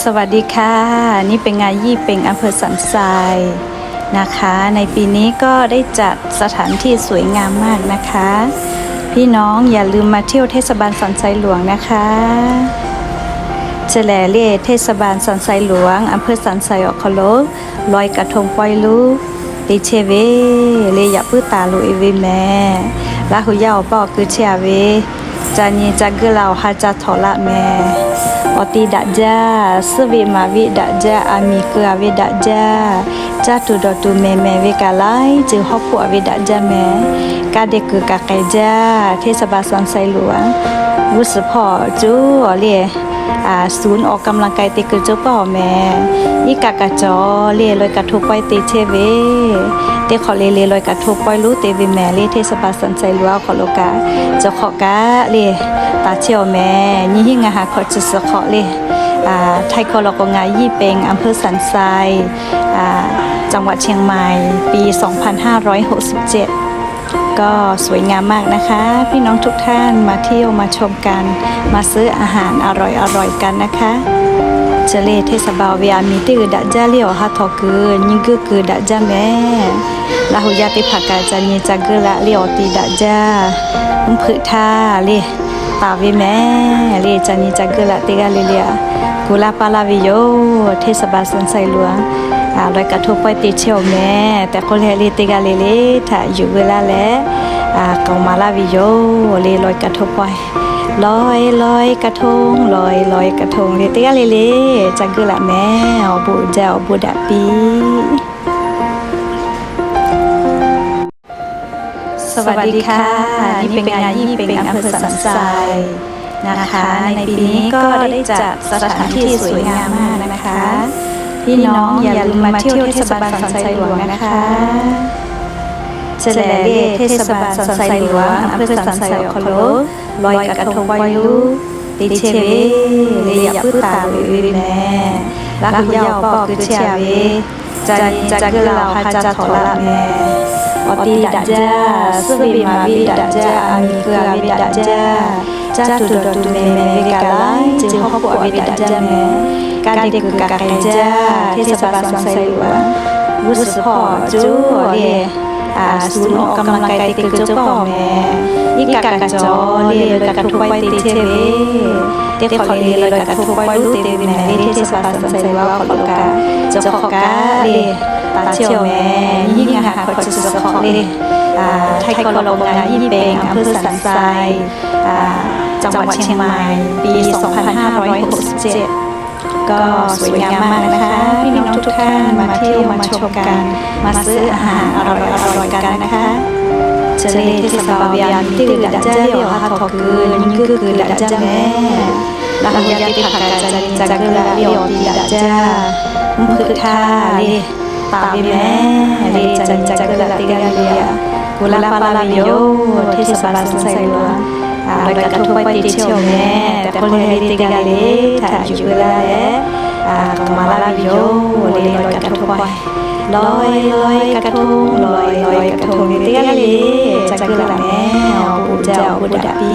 สวัสดีค่ะ นี่เป็นงานยี่เป็ง อำเภอสันทรายนะคะ ในปีนี้ก็ได้จัดสถานที่สวยงามมากนะคะ พี่น้องอย่าลืมมาเที่ยวเทศบาลสันทรายหลวงนะคะ เฉลยเล่เทศบาลสันทรายหลวง อำเภอสันทราย awˬ hk'aw lo ลอยกระทง pawehˇ luˇ te chehˇ ve le, yaꞈ puiˉ taˍ loꞈ e ve mehˍ. Laˇ hu yaˇ awˬ paˇ awˬ ku chehˇ a ve, ca nyi ca geuˆ la awˬ ha ca htawꞈ laˆ mehˍ. Awˬ ti daꞈ jaˇ, suhˉ ve maˍ ve daꞈ jaˇ, aˬ miˍ keu a ve daꞈ jaˇ, caˇ tuˬ dawˬ tuˬ mehˍ mehˍ ve kaꞈ laiˉ ceuˬ hawˉ hpawˆ a ve daꞈ jaˇ mehˍ. Kaˇ deh kuiˬ kaꞈ k'ai jaˇ, เทศบาลสันทรายหลวง g'uˇ suhˍ hpawˇ cuˉ awˬ le, suˍ awˬ กำลังกาย te kuiˬ cawˬ paˇ awˬ mehˍ. Iˉ kaˆ kaꞈ cawˬ le, ลอยกระทง pawehˇ te chehˇ ve, teˇ hk'awꞈ le le ลอยกระทง pawehˇ luˇ te ve mehˍ le, เทศบาลสันทรายหลวง awˬ hk'aw lo kaꞈ cawˬ hk'awꞈ kaꞈ le, taˍ chehˇ awˬ mehˍ. Nyiˇ hinˉ ngaˇ ha hkawꞈ chi suhˍ hk'awꞈ le, Htaiˇ hkawˇ lo k'o ngaˬ ยี่เป็ง อำเภอสันทราย จังหวัดเชียงใหม่ ปีสองพันห้าร้อยหกสิบเจ็ด ก็สวยงามมากนะคะ พี่น้องทุกท่านมาเที่ยวมาชมกัน มาซื้ออาหารอร่อยๆกันนะคะ Chi le เทศบาล ve aˬ miˍ teˇ g'uiˬ daꞈ jaˇ le, awˬ ha htawꞈ kuiˬ nyi geuˆ kuiˬ daꞈ jaˇ mehˍ. Laˇ hu yaˇ teˇ hpaˍ kaꞈ ca nyi ca geuˆ la le, awˬ ti daꞈ jaˇ, mvuhˇ hpeuꞈ htaˇ le, taˍ ve mehˍ le. Ca nyi ca geuˆ la teˇ g'aˇ le le a, gu laˇ paˇ laˇ ve yoˬ. เทศบาลสันทรายหลวง ลอยกระทง pawehˇ te chehˇ awˬ mehˍ tehꞈ k'oˆ leh le, teˇ g'aˇ le le htaꞈ yuˬ g'uiˬ laˇ leh, k'aoˍ maˍ laˇ ve yoˬ le. ลอยกระทง pawehˇ, ลอย ลอยกระทง ลอย ลอยกระทง le, teˇ g'aˇ le le ca geuˆ laꞈ mehˍ. Awˬ bon uiˍ jaˇ, awˬ bon daꞈ piˇ. สวัสดีค่ะ นี่เป็นงานยี่เป็ง อำเภอสันทรายนะคะ ในปีนี้ก็ได้จัดสถานที่สวยงามมากนะคะ พี่น้องอย่าลืมมาเที่ยวเทศบาลสันทรายหลวงนะคะ Chi le le เทศบาลสันทรายหลวง อำเภอสันทราย awˬ hk'aw lo ลอยกระทง pawehˇ luˇ te chehˇ ve le, yaꞈ puiˉ taˍ loꞈ e ve mehˍ. Laˇ hu yaˇ awˬ paˇ awˬ ku chehˇ a ve, ca nyi ca geuˆ la awˬ ha ca htawꞈ laˆ mehˍ. Awˬ ti daꞈ jaˇ, suhˉ ve maˍ ve daꞈ jaˇ, aˬ miˍ keu a ve daꞈ jaˇ, caˇ tuˬ dawˬ tuˬ mehˍ mehˍ ve kaꞈ laiˉ ceuˬ hawˉ hpawˆ a ve daꞈ jaˇ mehˍ. Kaˇ deh kuiˬ kaꞈ k'ai jaˇ, เทศบาลสันทรายหลวง g'uˇ suhˍ hpawˇ cuˉ awˬ le, suˍ awˬ กำลังกาย te kuiˬ cawˬ paˇ awˬ mehˍ. Iˉ kaˆ kaꞈ cawˬ le, ลอยกระทง pawehˇ te chehˇ ve, teˇ hk'awꞈ le le ลอยกระทง pawehˇ luˇ te ve mehˍ le, เทศบาลสันทราย awˬ hk'aw lo kaꞈ cawˬ hk'awꞈ kaꞈ le, taˍ chehˇ awˬ mehˍ. Nyiˇ hinˉ ngaˇ ha hkawꞈ chi suhˍ hk'awꞈ le, Htaiˇ hkawˇ lo k'o ngaˬ ยี่เป็ง อำเภอสันทราย จังหวัดเชียงใหม่ ปีสองพันห้าร้อยหกสิบเจ็ด ก็สวยงามมากนะคะ พี่น้องทุกท่านมาเที่ยวมาชมกัน มาซื้ออาหารอร่อยๆกันนะคะ Chi le เทศบาล ve aˬ miˍ teˇ g'uiˬ daꞈ jaˇ le, awˬ ha htawꞈ kuiˬ nyi geuˆ kuiˬ daꞈ jaˇ mehˍ. Laˇ hu yaˇ teˇ hpaˍ kaꞈ ca nyi ca geuˆ la le, awˬ ti daꞈ jaˇ, mvuhˇ hpeuꞈ htaˇ le, taˍ ve mehˍ le. Ca nyi ca geuˆ la teˇ g'aˇ le le a, gu laˇ paˇ laˇ ve yoˬ. เทศบาลสันทรายหลวง ลอยกระทง pawehˇ te chehˇ awˬ mehˍ tehꞈ k'oˆ leh le, teˇ g'aˇ le le htaꞈ yuˬ g'uiˬ laˇ leh, k'aoˍ maˍ laˇ ve yoˬ le. ลอยกระทง pawehˇ, ลอย ลอยกระทง ลอย ลอยกระทง le, teˇ g'aˇ le le ca geuˆ laꞈ mehˍ. Awˬ bon uiˍ jaˇ, awˬ bon daꞈ piˇ.